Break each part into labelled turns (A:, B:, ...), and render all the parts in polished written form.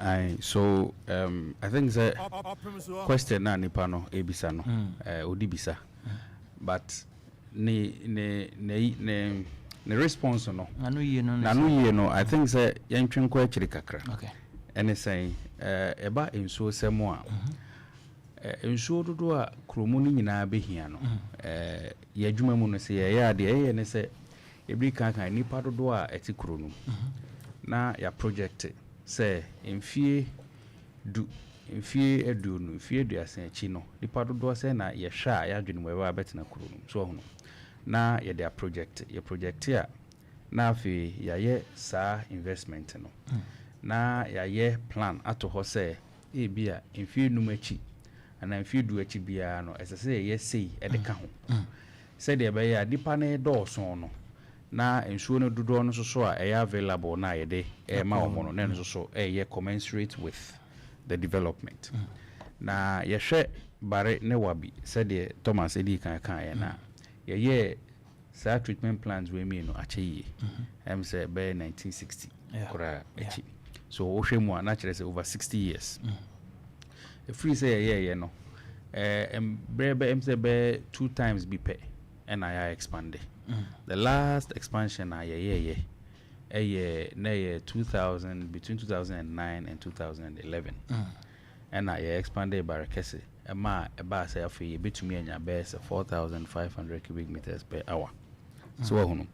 A: Aye, so I think sɛ question na nipa no ebisa no, odi bisa, but ne response no,
B: N'ano yie no ne
A: n'ano
B: sɛ-
A: yie no, I think sɛ yɛntwe nkɔ akyiri kakra. Ɛne sɛn? Ɛba nsuo sɛm a, nsuo dodoɔ a kuromu no nyinaa bɛhia no, yɛ adwuma mu no, sɛ yɛyɛ adeɛ, ɛyɛ ne sɛ ɛbiri kankan nnipa dodoɔ a ɛte kuro no mu na yɛ project sɛ mfie 10, mfie 20, mfie 30 akyi no, nipa dodoɔ sɛ na yɛhwɛ a yɛadwene mu ɛbɛba bɛtena kuro no mu so ɔhono na yɛde a project, yɛ project a, na afei yɛayɛ saa investment no na yɛayɛ plan ato hɔ sɛ ebi a mfie 5 akyi anaa mfie 10 akyi biara no, ɛsɛ sɛ yɛyɛ sei ɛde ka ho sɛdeɛ ɛbɛyɛ a nipa no dɔɔso no na nsuo no dodoɔ no nso so a ɛyɛ available na yɛde ɛma wɔn no, na ɛno nso so ɛyɛ commensurate with the development. Na yɛhwɛ Bare ne Wabi, sɛdeɛ Thomas edi kan kaeɛ, na yɛyɛ saa treatment plants wei mmienu akyɛ yie, sɛ bɛyɛ 1960 koraa akyi. So wohwɛ mu a, na kyerɛ sɛ over 60 years ɛfiri sɛ yɛyɛɛyɛ no, berɛ bɛ sɛ bɛyɛ two times bi pɛ ɛna yɛ expand. The last expansion a yɛyɛɛyɛ ɛyɛ na ɛyɛ 2000, between 2009 and 2011, ɛna yɛ expanded Barekɛse ɛma a ɛbaa sɛ afei yɛbɛtumi anya bɛyɛ sɛ 4500 cubic meters per hour. So wahunu,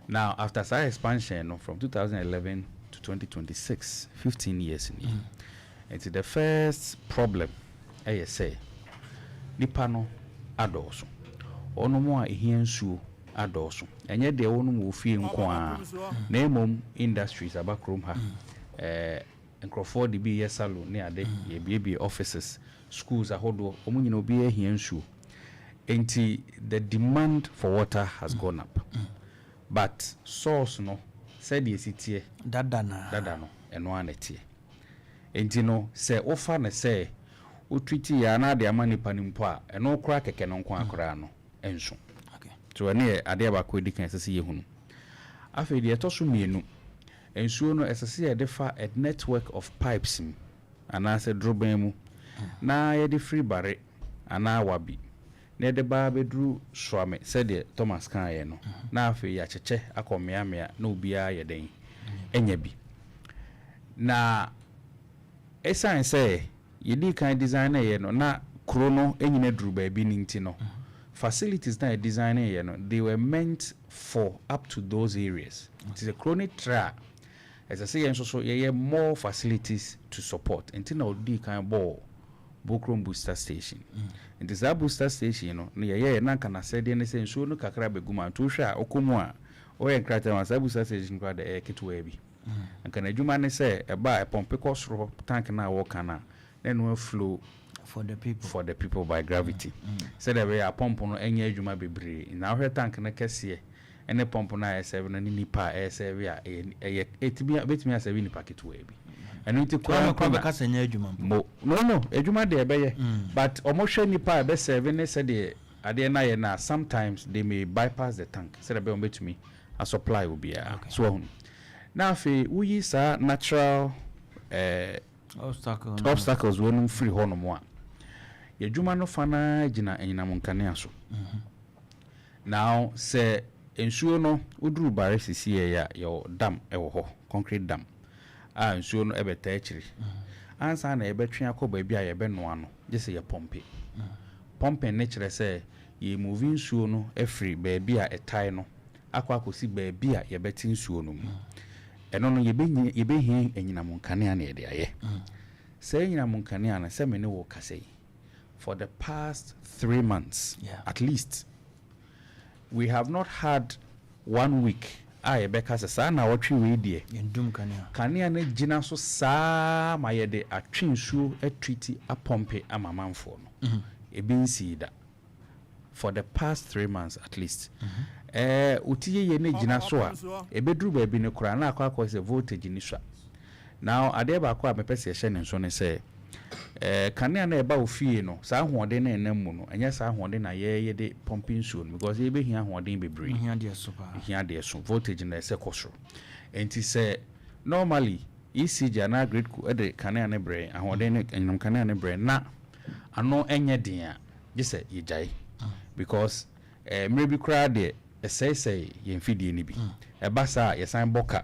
A: now after saa expansion no, from 2011 to 2026, 15 years ni. Nti the first problem ɛyɛ sɛ nipa no adɔɔso, ɔnom a ɛhia nsuo adɔɔso. Ɛnyɛ deɛ wɔnom wɔ fie nko a, na mmom industries aba kurom ha, nkurɔfoɔ de bi yɛ salon ne ade, yɛbiebie offices, schools ahodoɔ, wɔn nyinaa obi ahia nsuo. Nti the demand for water has gone up, but source no, sɛdeɛ esi teɛ
B: dada na
A: dada no, ɛno ara na ɛteɛ. Nti no sɛ wofa no sɛ wotreat yɛ anaa de ama nipa no mpo a, ɛno koraa kɛkɛ no nko akoraa no ɛnso. So ɛno yɛ adeɛ baako edi kan ɛsɛ sɛ yɛhunu. Afei deɛ ɛtɔ so mmienu, nsuo no ɛsɛ sɛ yɛde fa a network of pipes mu anaasɛ dorobɛn mu na yɛde firi Bare anaa Wabi na yɛde ba bɛduru Suame, sɛdeɛ Thomas kaeɛ no, na afei yɛakyekyɛ akɔ mmeammea na obiara yɛ den ɛnya bi. Na ɛsiane sɛ yɛdi kan design no yɛ no na kuro no nyina duru baabi no nti no, facilities na yɛ design yɛ no, they were meant for up to those areas. Nti sɛ kuro no tra a, ɛsɛ sɛ yɛn nso so yɛyɛ more facilities to support. Nti na ɔdi kan bɔɔ Bokrom booster station. Nti saa booster station no na yɛyɛ na nka n'asɛdeɛ ne sɛ nsuo no kakra bɛgu mu a, nti wohwɛ a ɔkɔ mu a ɔyɛ nkrataa mu a, saa booster station koraa de ɛyɛ ketewa bi. Nka n'adwuma ne sɛ ɛba a, ɛpump kɔ soro tank no a wɔka no a, na ɛno aflow
B: for the people.
A: For the people by gravity, sɛdeɛ ɛbɛyɛ a pump no ɛnyɛ adwuma bebree. Na wohwɛ tank no kɛseɛ ɛne pump no a ɛserve no ne nipa a ɛserve a, ɛyɛ ɛtumi bɛtumi aserve nipa ketewa bi. Ɛno nti
B: koraa
A: koraa
B: koraa
A: mpo na
B: bɛka sɛ nyɛ adwuma mpo.
A: Mo no, adwuma deɛ ɛbɛyɛ, but ɔmo hwɛ nipa a ɛbɛserve ne sɛdeɛ adeɛ no ayɛ no a, sometimes they may bypass the tank sɛdeɛ ɛbɛyɛ ɔmo bɛtumi asupply obiara. So ɔhono na afei woyi saa natural
B: obstacle no.
A: Obstacles wɔnom firi hɔnom a, yɛdwuma no fa naa gyina anyinam nkanea so. Now sɛ nsuo no woduru Bare sisi yɛ a, yɛwɔ dam ɛwɔ hɔ, concrete dam a nsuo no ɛbɛtaa akyiri ansa na yɛbɛtwe akɔ baabi a yɛbɛnoa no, gye sɛ yɛpump. Pumping ne kyerɛ sɛ yɛmove nsuo no afiri baabi a ɛtae no akɔ akɔsi baabi a yɛbɛte nsuo no mu. Ɛno no yɛbɛhia anyinam nkanea na yɛde ayɛ saa anyinam nkanea no. Sɛ me ne wo kasa yi, for the past 3 months at least, we have not had one week a yɛbɛka sɛ saa na wɔtwe wei deɛ
B: yɛndum kanea.
A: Kanea no gyina so saa ma yɛde atwe nsuo atreat apump ama amanfoɔ no. Ebi nsii da for the past 3 months at least. Oti yeye no gyina so a, ɛbɛduru baabi no koraa na akɔ sɛ voltage ni so a. Now adeɛ baako a mepɛ sɛ yɛhyɛ ne nso ne sɛ kanea no a ɛba wo fie no, saa ahoɔden no a ɛnam mu no, ɛnyɛ saa ahoɔden na yɛyɛ de pump nsuo no, because yɛbɛhia ahoɔden bebree.
B: Hia deɛ so paa.
A: Hia deɛ so voltage na ɛsɛ kɔ soro. Nti sɛ normally ECG anaa Gridco de kanea ne brɛ, ahoɔden ne anyinam kanea ne brɛ na ano nyɛ den a, gye sɛ yɛgyae, because mmerɛ bi koraa deɛ, ɛsɛesɛe yɛn mfidie no bi. Ɛba saa a, yɛsan bɔ ka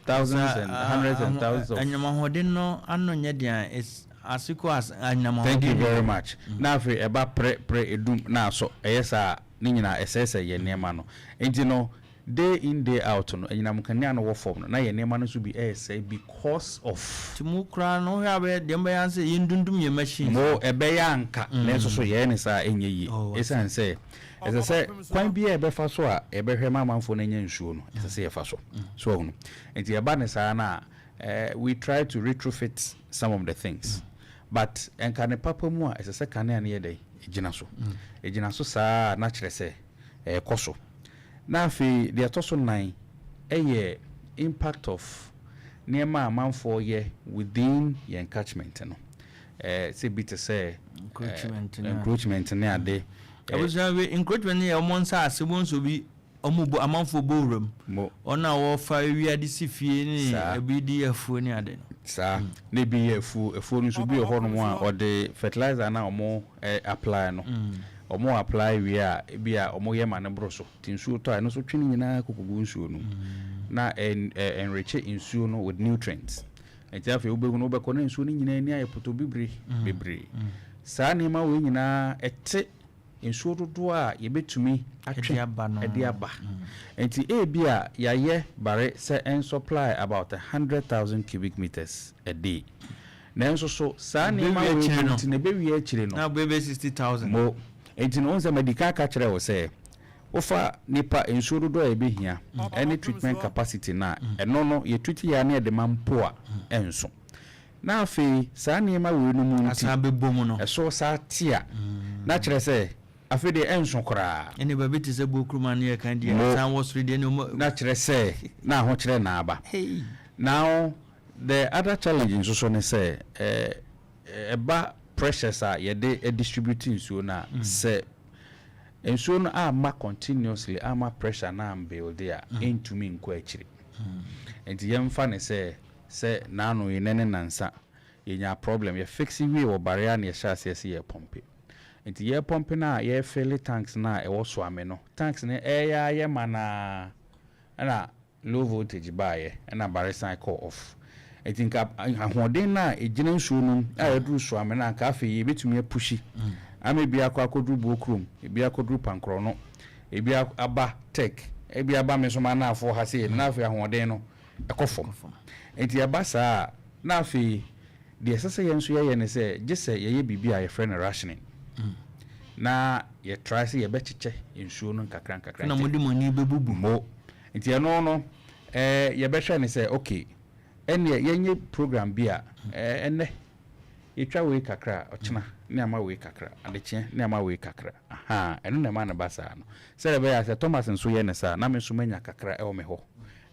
A: thousands and hundreds and thousands of.
B: Anyinam ahoɔden no ano nyɛ den a, it's as equal as anyinam ahoɔden.
A: Thank you very much. Na afei ɛba prɛ prɛ, edum na asɔ. Ɛyɛ saa, ne nyinaa ɛsɛesɛe yɛn nneɛma no. Nti no, day in, day out no, anyinam kanea no wɔ fam no, na yɛn nneɛma no nso bi ɛresɛe because of.
B: Nti mu koraa no, wohwɛ a, bɛyɛ deɛ mbɛyɛ sɛ yɛndundum yɛn machines.
A: Mo ɛbɛyɛ anka, nanso so yɛyɛ ne saa, ɛnyɛ yie. Ɛsiane sɛ ɛsɛ sɛ kwan biara a yɛbɛfa so a yɛbɛhwɛ ma amanfoɔ no anya nsuo no, ɛsɛ sɛ yɛfa so so ɔhunu. Nti ɛba ne saa no a, we try to retrofit some of the things, but nka ne papa mu a, ɛsɛ sɛ kanea no yɛ dɛ ɛgyina so, ɛgyina so saa na kyerɛ sɛ ɛrekɔ so. Na afei deɛ ɛtɔ so nan ɛyɛ impact of nneɛma a amanfoɔ yɛ within yɛn catchment no, sɛ bi te sɛ
B: encroachment.
A: Encroachment ne ade.
B: Abusua, encroachment yɛ ɔmo nsa ase bo nso bi ɔmo bo amanfoɔ bɔ wuram
A: mo
B: ɔno a wɔfa ewia de si fie ne ebi di afuo ne ade no.
A: Saa na ebi yɛ afuo. Afuo no nso bi wɔ hɔnom a ɔde fertilizer na ɔmo apply no, ɔmo apply wie a, ebi a ɔmo yɛ ma ne boro so, ti nsuo tɔ a, ɛno nso twe ne nyinaa kɔkɔgu nsuo no mu na enrich nsuo no with nutrients. Nti afei wobɛhu no, wobɛkɔ na nsuo no nyinaa ani ayɛ potɔ bibire bebree. Saa nneɛma wei nyinaa ɛte nsuo dodoɔ a yɛbɛtumi atwe
B: ɛde aba no.
A: Ɛde aba. Nti ebi a yɛayɛ bare sɛ ɛnsupply about 100,000 cubic meters a day, nanso so saa nneɛma
B: ɛbɛwie
A: wei
B: akyire no.
A: nti na ɛbɛwie akyire no
B: na bɛbɛ 60,000.
A: Mo nti no, wɔn sɛ madi kan ka kyerɛ wo sɛ wofa nipa nsuo dodoɔ a yɛbɛhia ɛne treatment capacity na ɛno no yɛtreat yɛ a ne yɛde ma mpo a, ɛnso. Na afei saa nneɛma wei no mu nti
B: asan bɛbɔ mu no
A: ɛso saa te a, na kyerɛ sɛ afei deɛ ɛnso koraa.
B: Ɛne baabi te sɛ Buokuruma ne yɛka deɛ
A: Mo.
B: asan wɔ soro deɛ ne ɔmo
A: Na kyerɛ sɛ na ahokyerɛ na aba.
B: Hey.
A: Now the other challenge nso so ne sɛ ɛba pressures a yɛde distribute nsuo no a, sɛ nsuo no ama continuously ama pressure na ambuild a, ɛntumi nkɔ akyiri. Nti yɛmfa ne sɛ naano yi ne nansa yɛnya problem, yɛfix wie wɔ Barrier na yɛhyɛ aseɛ sɛ yɛpump. Nti yɛpump no a, yɛfill tanks no a ɛwɔ Suame no, tanks no ɛyɛ ayɛ ma naa ɛna low voltage baayɛ, ɛna bare san kɔ off. Nti nka ahoɔden no a ɛgyina nsuo no mu a ɛduru Suame no a, nka afei yɛbɛtumi apush ama ebi akɔ akɔduru Buokurom, ebi akɔduru Pankorɔ no, ebi aba Tech, ebi aba me nso ma anaafoɔ ha sei. Na afei ahoɔden no ɛkɔ fam. Nti ɛba saa a, na afei deɛ ɛsɛ sɛ yɛn nso yɛyɛ ne sɛ gye sɛ yɛyɛ biribi a yɛfrɛ no rationing, na yɛtry sɛ yɛbɛkyekyɛ nsuo no nkakra nkakra.
B: Na mode mo ani bɛbubu.
A: Mo nti ɛno no yɛbɛhwɛ ne sɛ okay, ɛneɛ yɛnyɛ program bi a ɛnɛ yɛtwa wei kakra, ɔkyena ne ama wei kakra, adekyeɛ ne ama wei kakra. Aha ɛno na ɛma ne ba saa no, sɛdeɛ ɛbɛyɛ a sɛ Thomas nso yɛ ne saa na me nso manya kakra ɛwɔ me hɔ,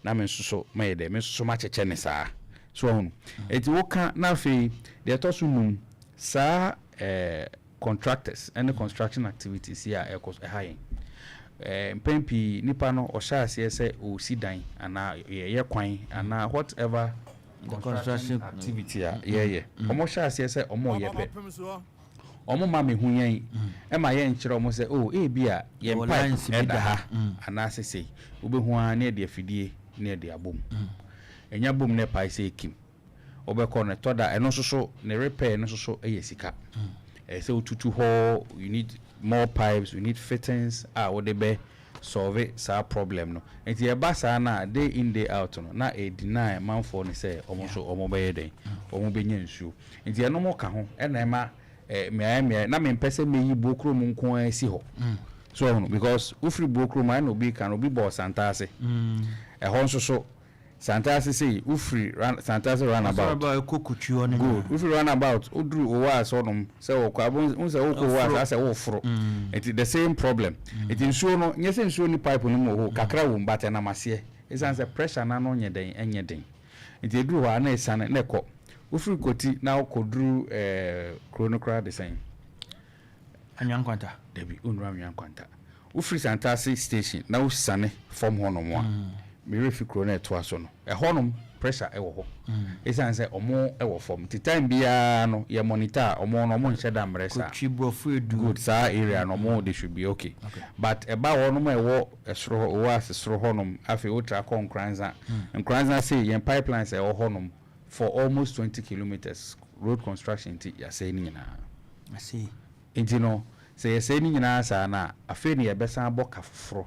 A: na me nso so mayɛ dɛ, me nso so makyekyɛ ne saa so ɔhono. Eti woka na afei deɛ ɛtɔ so num, saa contractors ɛne construction activities yi a ɛkɔ so ɛha yɛn. Mpɛn pii nipa no ɔhyɛ aseɛ sɛ ɔresi dan anaa yɛyɛ kwan anaa whatever construction activity a yɛyɛ, ɔmo hyɛ aseɛ sɛ ɔmo yɛ pɛ, ɔmo ma me hu yɛn, ɛma yɛn kyerɛ ɔmo sɛ oh, ebi a yɛn pipe ɛda ha anaasɛ sei. Wobɛhu ara ne yɛde afidie ne yɛde abom, ɛnya bom ne ɛpae sɛ ekim. Wobɛkɔ no, ɛtɔ da ɛno nso so ne repair no nso so yɛ sika. Ɛyɛ sɛ wotutu hɔ, you need more pipes, you need fittings a wode bɛ solve saa problem no. Nti ɛba saa na day in, day out no, na ɛdeny manfoɔ no sɛ ɔmo nso ɔmo bɛyɛ dɛn, ɔmo bɛnya nsuo. Nti ɛno mo ka ho ɛna ɛma mmeaeɛ mmeaeɛ na mempɛ sɛ meyi Buokurom nko ara si hɔ so ɔhono, because wofiri Buokurom a, ɛna obi ka no, obi bɔɔ Santase. Ɛhɔ nso so Santase sei, wofiri Santase roundabout
B: Good.
A: Wofiri roundabout woduru Owaas hɔnom sɛ wɔkɔ abo n sɛ wokɔ Owaas asɛ woforo. Nti the same problem. Nti nsuo no nyɛ sɛ nsuo ni pipe no mu wɔ hɔ kakra wɔ mu, but ɛnam aseɛ ɛsiane sɛ pressure n'ano nyɛ den, ɛnyɛ den. Nti eduru hɔ a, na esane na ɛkɔ. Wofiri Koti na wokɔduru kuro no koraa de sɛn?
B: Anwankwanta.
A: Dabi, onnuru Anwankwanta. Wofiri Santase station na wosane fam hɔnom a. Merefi kuro no ɛtoa so no, ɛhɔnom pressure ɛwɔ hɔ ɛsiane sɛ ɔmo ɛwɔ fam, nti time biara no yɛ monitor a, ɔmo no ɔmo nhyɛ da mmerɛ saa.
B: Kotwi Borɔfo Edu.
A: Good, saa area no ɔmo they should be okay, but ɛba hɔnom a ɛwɔ ɛsoro hɔ, ɛwɔ ase soro hɔnom, afei wotra kɔ Nkoranza, Nkoranza sei, yɛn pipelines a ɛwɔ hɔnom for almost 20 kilometres, road construction nti yɛasɛe no nyinaa.
B: I see.
A: Nti no sɛ yɛsɛe no nyinaa saa no a, afei ne yɛbɛsan abɔ ka foforɔ.